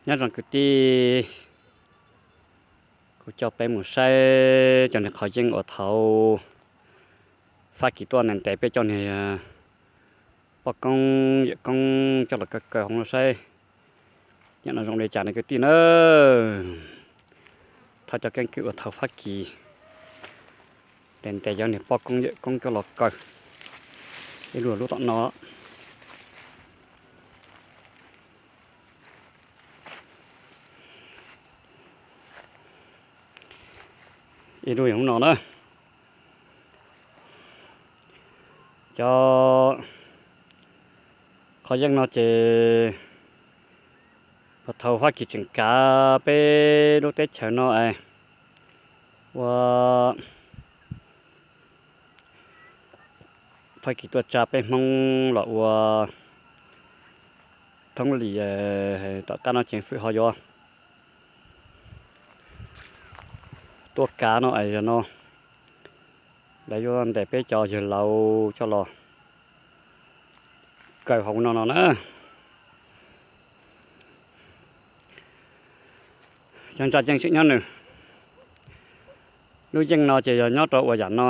Nyob zoo kwv tij, kuv coj peb mus saib cov niag qhov yeej uas thaum Fab Kis tuaj ntes ntes peb cov niag poj koob yawm koob coj los kaw kaw hauv no saib nyob no zoo li cas ne kwv tij na. Thov cov keeb kwm uas thaum Fab Kis ntes ntes cov niag poj koob yawm koob coj los kaw ib lub lub tom no. Ib lub yog lub no na. Cov qhov yeej no ces puag thaum Fab Kis tseem kav peb lub teb chaws no es ua Fab Kis tuaj tsa peb Hmoob los ua thoob lis, tom qab no ces fwm ho yuav tuaj kav no es yog no lawv yuav ntes peb cov yawg laus coj los kaw hauv no no na. Cov ntsa yeej tseem nyob nws. Lub yeej no ces yog nyob rau uas yam no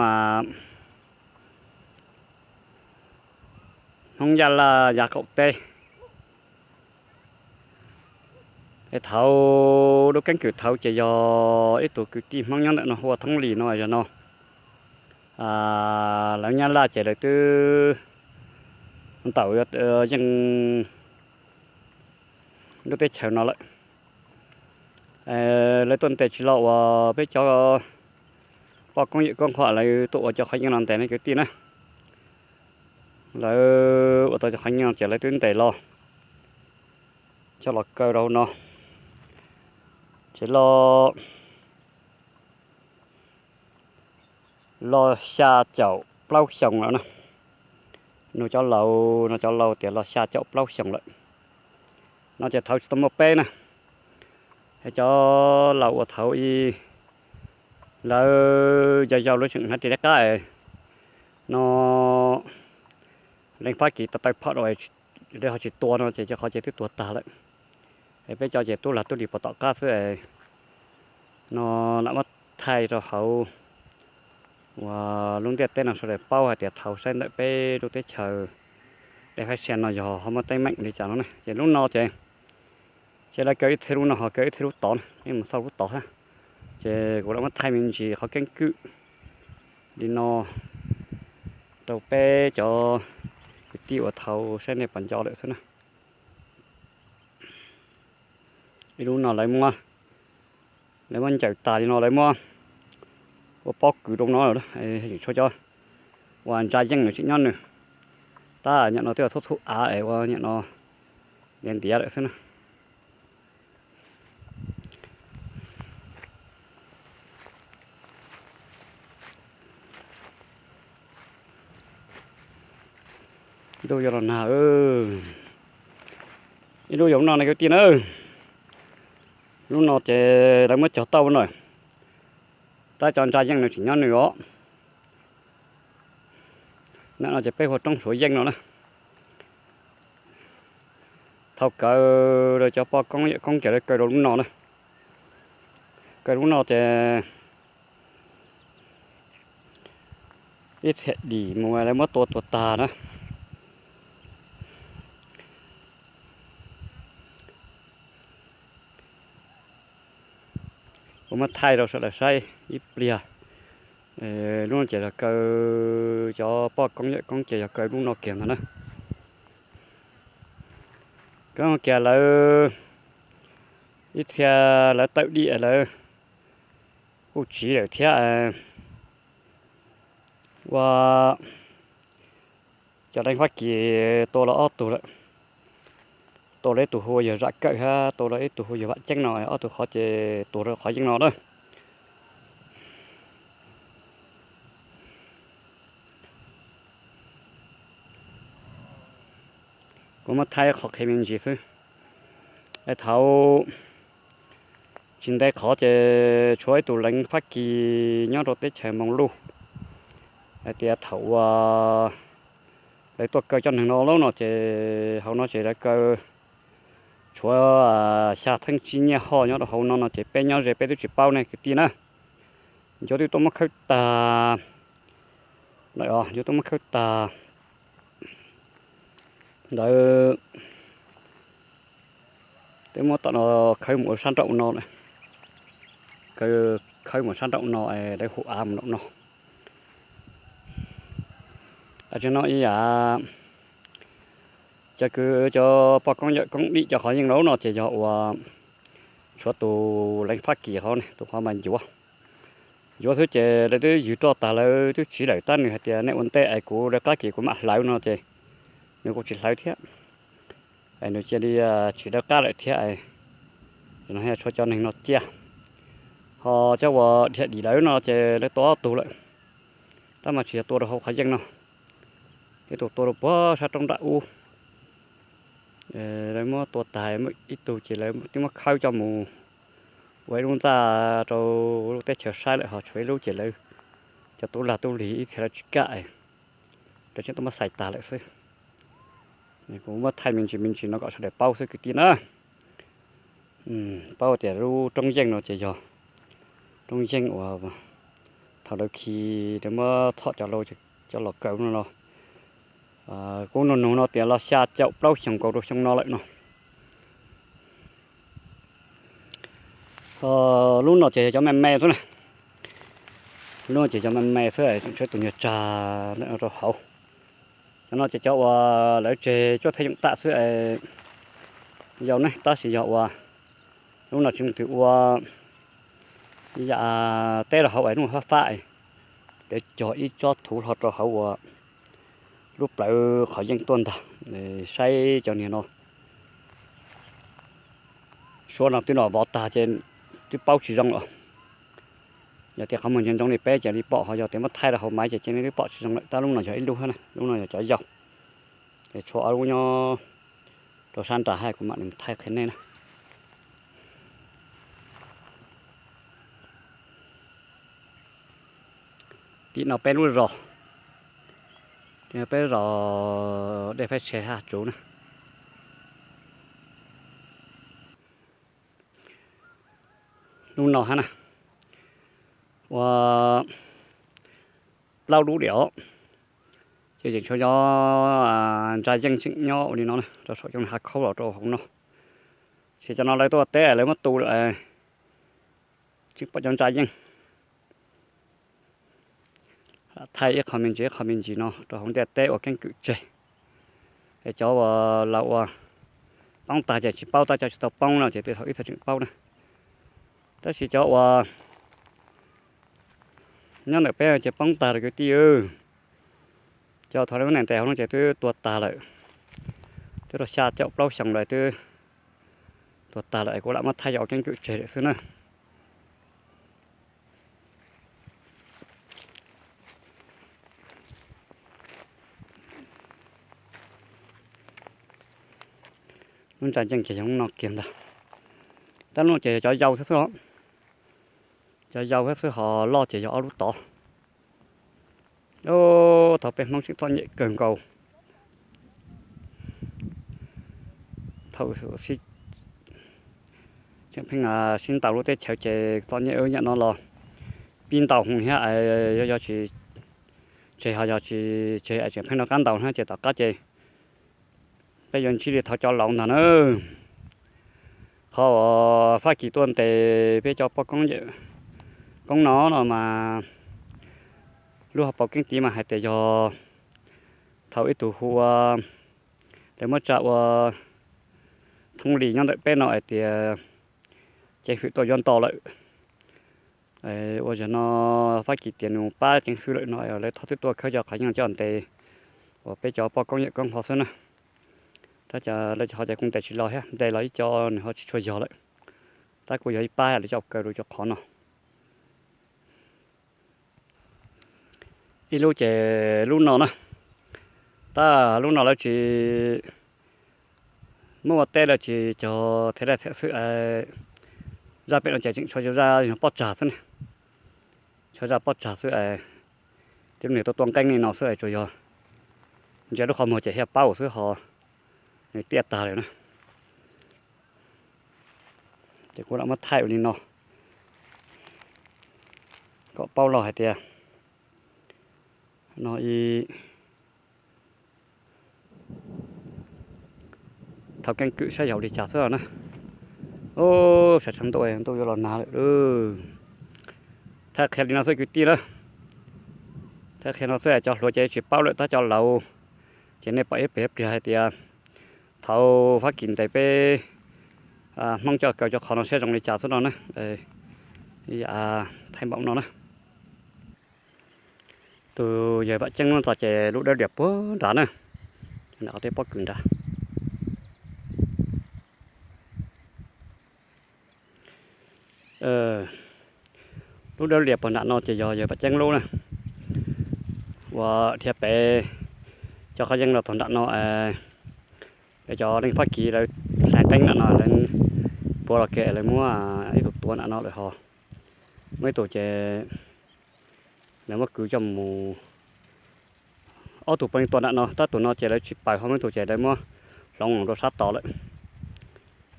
Hmoob Yaj Laj yav qaum teb. Es thaum lub keeb kwm thaum ces yog ib tug kwv tij Hmoob nyob ntawm no hu ua Thoob Lis no yog no. Lawv Nyab Laj ces lawv twb ntaus yeej lub teb chaws no lawm. Lawv tuaj ntes tsis los uas peb cov poj koob yawm koob qhuav lawv tuaj ua cov qhov yeej no ntes ne kwv tij na. Lawv ua tau cov qhov yeej no ces lawv twb ntes los coj los kaw rau no ces los los xya caum plaub xyoos lawm na. Nug cov laus no cov laus tias los xya caum plaub xyoos lawm. No ces thaum tsis tau muaj peb na, es cov laus uas thaum ub lawv yau yau lawv tseem hnav ris liab qab no, leej Fab Kis tau taw phom rau lawv ho tsis tua no ces cov qhov ces twb tuag tag lawm. Es peb cov ces tub lag tub lis pos tom qab xwb no lam muab thaij rau hauv uas lub ntiaj teb no sawv daws paub hais tias thaum saib ntawm peb lub teb chaws dej fab sia no yog ho muaj teeb meem li cas no na. Ces lub no ces, ces lawv kaw ib txhia lub no ho kaw ib txhia lub tod na, ib mus xauj lub tod thiab. Ces kuv lam muab thaij me ntsis qhov keeb kwm li no rau peb cov kwv tij uas thaum saib nej pom nco lawm xwb na. Ib lub no lawv muab, lawv muab ncaws tas li no lawv muab ua pob kws rau no, tshuav cov uas ntsa yeej nws tseem nyob nws, tab nyam no twb txhub txhub av es ua nyam no ntiav ntiav lawm xwb na. Ntuj yuav los nag. Ib lub yog lub no ne kwv tij na. Lub no ces lawv muab cog tauj na, tab cov ntsa yeej nws tseem nyob nws os. Ntawm no ces peb hu ua roob Suav Yeej no na. Thaum kaw, cov poj koob yawm koob ces lawv kaw rau lub no na. Kaw lub no ces ib txhia dim mus lawv muab tua tuag tag na. Kuv muab thaij rau sawv daws saib ib pliag. Lub no ces yog kaw, cov poj koob yawm koob ces yog kaw lub no kiag ntag na. Kaw kiag lawv ib txhia lawv tawm dim lawv kuj tsiv lawm thiab ua cov leej Fab Kis tua los ob tug lawm. Tua los ib tug hu ua yawg Zam Kawm thiab tua los ib tug hu yawg Vam Ceeb no, ob tug qhov ces tuag rau qhov yeej no na. Kuv muab thaij qhov qhia me ntsis xwb. Thaum tsis ntev qhov ces tshuav ib tug leev Fab Kis nyob rau teb chaws Moos Luj hais tias thaum uas lawv tuaj kaw cov neeg no lub no ces hauv no ces lawv kaw Tshuav xya theej tsib nyiaj ho nyob rau hauv no no ces peb nyob ze peb twb tsis paub ne kwv tij na. Ncuav twb tuaj muab khawb tag lawm os, ncuav tuaj muab khawb tag ntawd, twb muab tom no khawb mus ua sab nraum no lawm, khawb mus sab nraum no es lawv hu av mus nraum no. Tsis no ib yam, cov kwv cov poj koob yawm koob dim cov qhov yeej lawm no ces yog uas tshuav tus leej Fab Kis qhov ne, tus qhov mas ncuav, ncuav xwb ces lawv twb ywg roj tag lawv twb tsiv lawm tab nws hais tias nej ua ntej es kuv lawv qab kis kuv mam hlawv no ces nws kuj tsis hlawv thiab. Es nws cia li tsis lawv qab lawm thiab. Ces no tshuav cov neeg no cia, ho cov uas dhia dim lawv no ces lawv tua ob tug lawm, tab mas tsis yog tua rau hauv qhov yeej no, ib tug tua rau puag sab roob nram ub. Lawv muab tua tag ib tug ces lawv twb muab khawb coj mus ua ib lub ntxa rau lub teb chaws saib lawm, ho tshuav ib lub ces lawv cov tub lag tub lig ib txhia lawv tsis kam, lawv tseem tuaj muab xais tag lawm xwb. Kuv muab thaij me ntsis me ntsis no kom sawv daws paub xwb kwv tij na. Paub tias lub roob yeej no ces yog roob yeej uas thaum lawv khi, lawv muab txhom cov laus, cov los kaw no los, kuv nug nug no tias los xya caum plaub xyoos kaum rau xyoo no lawm no. Lub no ces yog cov me me xwb na, lub no ces cov me me xwb, tseem tshuav tus nyuag tsag ntawm no rau hauv. Cov no ces cov uas lawv tseg cuaj thaj yoom tam xwb, yau ne, tab sis yog uas lub no tsis muaj twg ua yam teb rau hauv es lub no fab fab, lawv cog ib tsob thuv hlo rau hauv uas lub plawv qhov yeej tuaj ntag. Saib cov niag no, suab no twb los vov tag ces twb paub tsis zoo lawm. Yog tias qhov muag ntsoov ntsoov li peb ces li pom, ho yog tias muab thaij rau hauv maiv ces cia li twb pom tsis zoo lawm, tab lub no yog ib lub thiab na, lub no yog cov yau. Es tshuav ob lub nyob rau sab nrad hab kuv mam li thaij qhia nej na. Tim no peb lub zos, tim no peb zos Dej Faib Tshe Haj Tsuv na. Lub no hab na, ua plaub lub diam os. Ces tseem tshuav cov ntsa yeej tseem nyob ua li no na, rau saum cov hav khaub los rau hauv no. Ces cov no lawv tuaj teb lawv muab tu lawm, tseem pom cov ntsa yeej. Thaij ib qho me ntsis ib qho me ntsis no rau hauv ntiaj teb ua keeb kwm tseg. Es cov uas lawv ua poob tag ces tsis paub, tab cov tsis tau poob no ces tej thaum ib txhia tseem paub na. Tab sis cov uas nyob ntawm peb ces poob tag lawm kwv tij. Cov thaum lawv muab ntes ntes hauv no ces twb tuag tag lawm, twb rau xya caum plaub xyoo lawm twb tuag tag lawm, kuv lam muab thaij cov ua keeb kwm tseg lawm xwb na. Lub ntsa yeej ces yog lub no kiag ntag. Tab lub no ces yog cov yau xwb xwb os. Cov yau xwb xwb, ho loj ces yog ob lub tod. Thaum peb Hmoob tseem txom nyem kawg nkaus, thaum tseem pheej sib ntaus lub teb chaws ces txom nyem, ub, yam no los pib ntaus hwv thiab, yog tsis tseg ho yog tsis tseg es tseem pheej noj qab ntaus thiab ces tom qab ces peb yuav ntsib li thaum cov laus ntag na. Qhov uas Fab Kis tuaj ntes peb cov poj koob yawm koob no no mas lub hauv paus keeb tiv mas hais tias yog thaum ib tug hu ua, lawv muab tsa ua thoob li nyob ntawm peb no hais tias ceev fwm tuaj yuav nto lawm. Ua zaum no Fab Kis tias nws pab ceev fwm lawm no lawv thov twb tuaj khawb cov qhov yeej coj ntes uas peb cov poj koob yawm koob hlo xwb na. Tab sis lawv ho tias kuj ntes tsis los thiab, ntes los ib co nws ho tsis tshua yog lawm. Tab kuj yog ib pab lawv coj kaw rau cov qhov no. Ib lub ces lub no na, tab lub no lawv tsis muab ua teb, lawv tsis cog thiab, lawv txham xwb. Zaj pem no ces tseem tshuav zaj pob tsag xwb ne, tshuav zaj pob tsag xwb. Tib lub niag tuaj tua nqeeb li no xwb, tsuas yog ntsia lub qhov muag ces thiaj paub xwb, ho nws tiaj tag lawm na. Ces kuv lam muab thaij ua li no kom paub los hais tias no thaum keeb kwm saib yog ua li cas xwb na. Sawv tsees ntuj, ntuj yuav los nag lawm. Thaij qhia li no xwb kwv tij na. Thaij qhia no xwb, cov hluas ces tsis paub lawm, tab cov laus ces nej pom ib pem ib pliag hais tias thaum Fab Kis ntes peb Hmoob coj kaw cov qhov no saib zoo li cas xwb no na. Thaij npaum no na. Tus yawg Vam Ceeb lub ntxa ces lub dawb lias puag nrad na, nram qhov tej pob kws nrad. Lub dawb lias puag nram no ces yog yawg Vam Ceeb lub na. Uas dhia pem cov qhov yeeb los txog nram no, cov neeg Fab Kis lawv hlais qeeb nram no, lawv puav los kev lawv muab ib tug tua nram no lawm ho. Muaj ib tug ces lawv muab kwv coj mus, ob tug puav leej tua nram no, tab tus no ces lawv tsis paws ho, muaj ib tug ces lawv muab hloov rau sab tod lawm.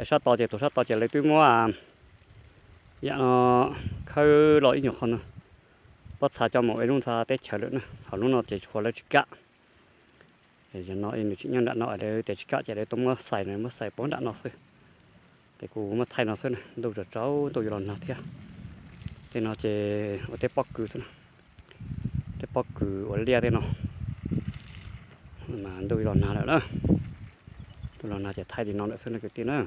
Sab tod ces tus sab tod ces lawv twb muab yam no khawb los ib nyuag qho no, pob txha coj mus ua lub ntxa teb chaws lawm na, ho lub no ces tshuav lawv tsis kam. Yog no nws tsim nyog nram no lawv tias tsis kam ces lawv tuaj muab xais, muab xais puag nram no xwb. Ces kuv muab thaij no xwb, ntuj tsaus tsaus ntuj yuav los nag thiab. Tej no ces ua tej pob kws xwb, tej pob kws ua liaj tej no, mas ntuj yuav los nag lawm na. Ntuj los nag ces thaij li no lawm xwb na kwv tij na.